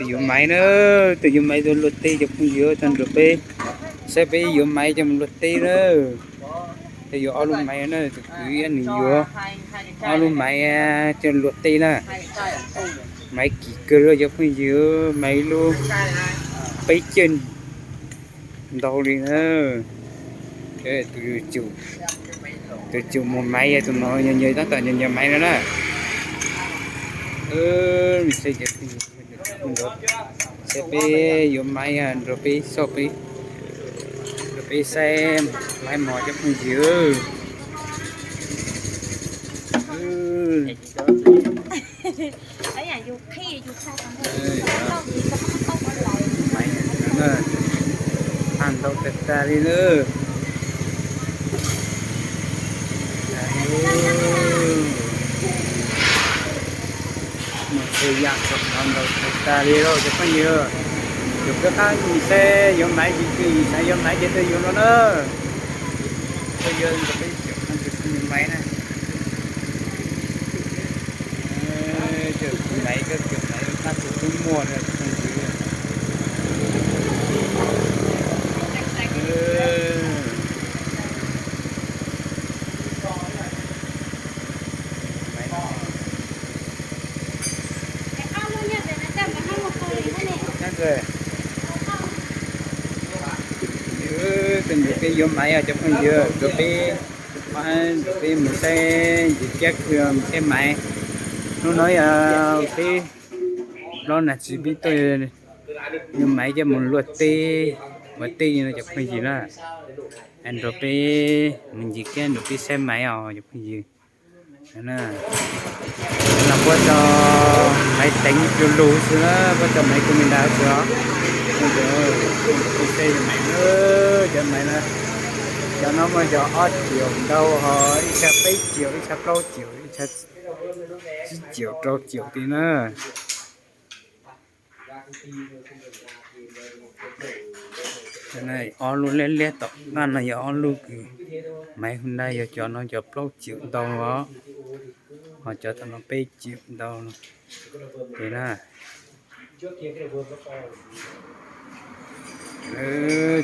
Tus yuav maiv na, tus yuav maiv tus luaj teb cov phooj ywg, tag nrho peb saib peb yuav maiv coj mus luaj teb na. Tus yuav ob lub maiv na, tus kwv ib nws yuav ob lub maiv coj luaj teb na. Maiv kim kawg li cov phooj ywg, maiv lub peb caug ntau li na. Tus, tus tsum mus maiv, tus no yog tab tom nyias maiv no na. Saib peb yuav maiv nrog peb xauj peb, nrog peb saib maiv mos cov phooj ywg. Maiv ntau tag tag li na. Mus xwb yam kom no ntau tag tag li lauj cov phooj ywg. Yus peb qab mus saib yuav maiv ces, yus xav yuav maiv ces tuaj yuav no na. Tuaj yuav, peb cov phooj ywg maiv na. Cov maiv, cov maiv qab tus twb muaj na, phooj ywg. Tus nrog peb yuav maiv os cov phooj ywg, nrog peb, nrog peb mus saib ntsis kiab khw mus saib maiv. Hnub no yog peb plaub nas this peb tuaj yuav maiv coj mus luaj teb, ua teb li no cov phooj ywg na. Nrog peb mus ntsis kiab nrog peb saib maiv os cov phooj ywg. No puab tso maiv teev lu lug xwb na, puab tso maiv kub me nta xwb os. Cov maiv na, cov no muaj cov ob triệu ntau, ho ib txha peb triệu, ib txha plaub triệu, ib txha tsib triệu rau triệu tid na. Ob lub liab liab tom qab no yog ob lub kws maiv Hyundai, yog cov no cov plaub triệu ntau os, ho cov tom no peb triệu ntau li na.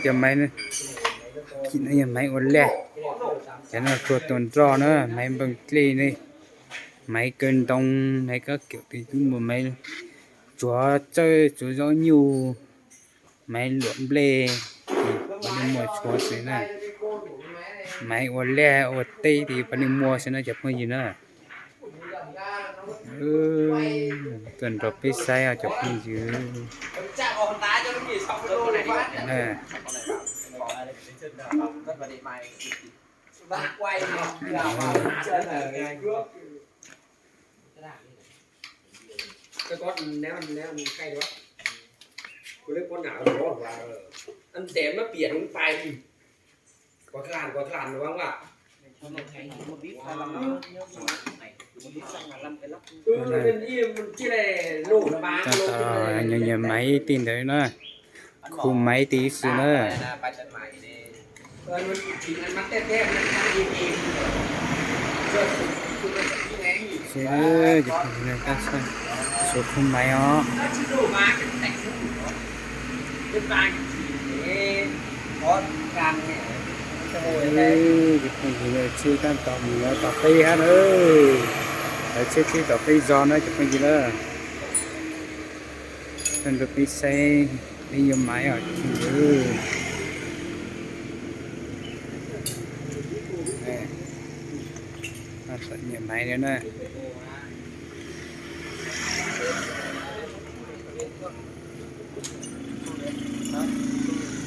Cov maiv, no yog maiv ua laj, cov no tsuag tua nroj na, maiv npeej dlej ne, maiv kaw ntoo, maiv kab kiam twb muaj, maiv tsuav txawj tsuav zaub nyuj, maiv luam nplej, maiv muaj tshuav xwb na. Maiv ua laj ua teb tes pab neeg muaj xwb na cov phooj ywg na. Tuaj nrog peb saib os cov phooj ywg. Tab tom nyias nyias maiv tej ntawd na, khu maiv tej xwb na. Xwb, cov phooj ywg, tab tom khu maiv os. Cov phooj ywg, tsheb tab tom mus tom peb hab na. Lawv tsheb tsheb tom peb zos na cov phooj ywg na. Tuaj nrog peb saib, peb yuav maiv os cov phooj ywg. Nyias maiv na.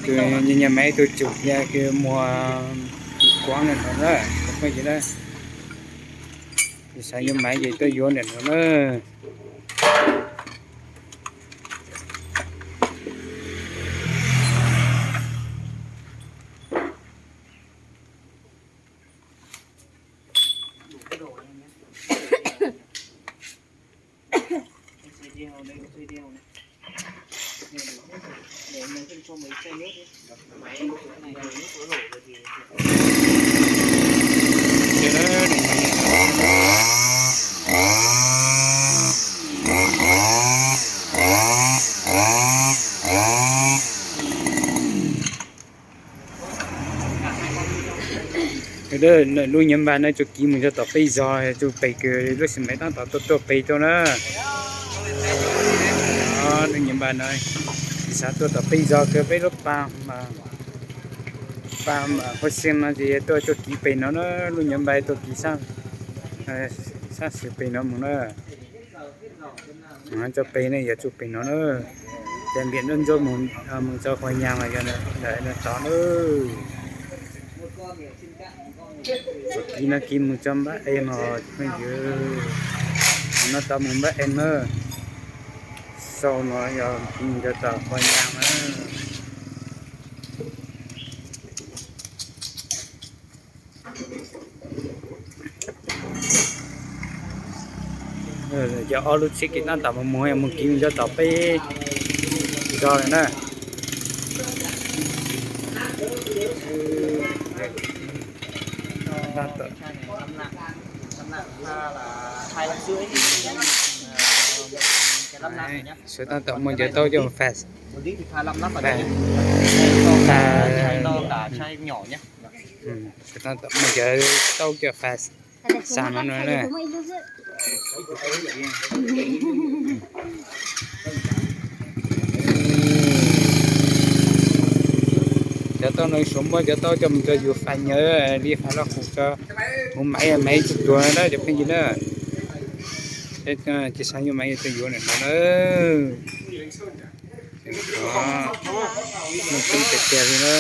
Tus nyias maiv tus tsum yog kws muag kuav ntawm no na, cov phooj ywg na. Yus xav yuav maiv ces tuaj yuav ntawm no na. Lub nyuv npas no tsuas kiv mus rau tom peb zos, tsuas pem kws lub xim maiv tab tom tuaj tuaj pem tuaj na. Lub nyuv npas no tsis xav tuaj tom peb zos kawg, peb lub pa, pa huaj xeeb no ces tuaj tsuas kiv pem no na, lub nyuv npas tuaj kiv sab xwm pem no mus na. Tsuas pem ne, yog tsuas pem no na. Ces npiam nruab ntsuab mus txog Huas Nyas los yog ntawm no tod na. Tsuas kiv no kiv mus txog Npab Ees no phooj ywg, no tod mus Npab Ees na. Sau no yog kiv mus rau tom Huas Nyas na. Yog ob lub txhib kiv tab tom mus mus mus kiv mus rau tom peb zos lawm na. Sawv tab tom muaj cov taub coj fas, fas, sawv tab tom muaj cov taub coj fas xa no na. Cov taub no suav muab cov taub coj mus rau yus fas nyawv li fas loj qus tso, mus maiv maiv tsis tuag na cov phooj ywg na. Tsis xav yuav maiv yuav tau yuav ntawm no na. Muaj tseeb tiag tiag li na.